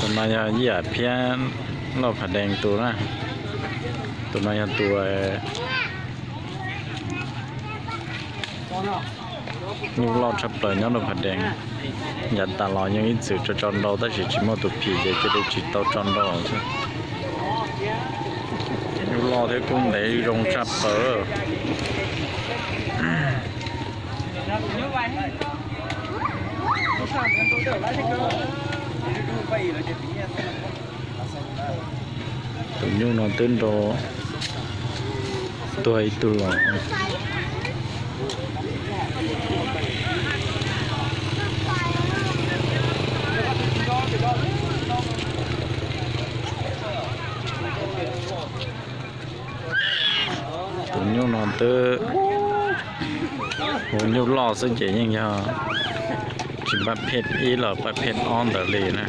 Tus no yog Yij Yam Phiab Lauj Phav Dees tus na. Tus no yog tus nyuj loj tshaj plaws nyob Lauj Phav Dees. Yav tas los yeej ib txwm tso tso nrau tab sis tsis muaj tus phim ces cia li tsis tau tso nrau xwb. Nyuj loj thiab kub ntev zoo tshaj plaws. Tus nyuj no twb nrau tuag ib tug los. Tus nyuj no twb hu nyuj loj xwb ces yeej yog tsis npaj phej ib los npaj phej ob ntawd li na.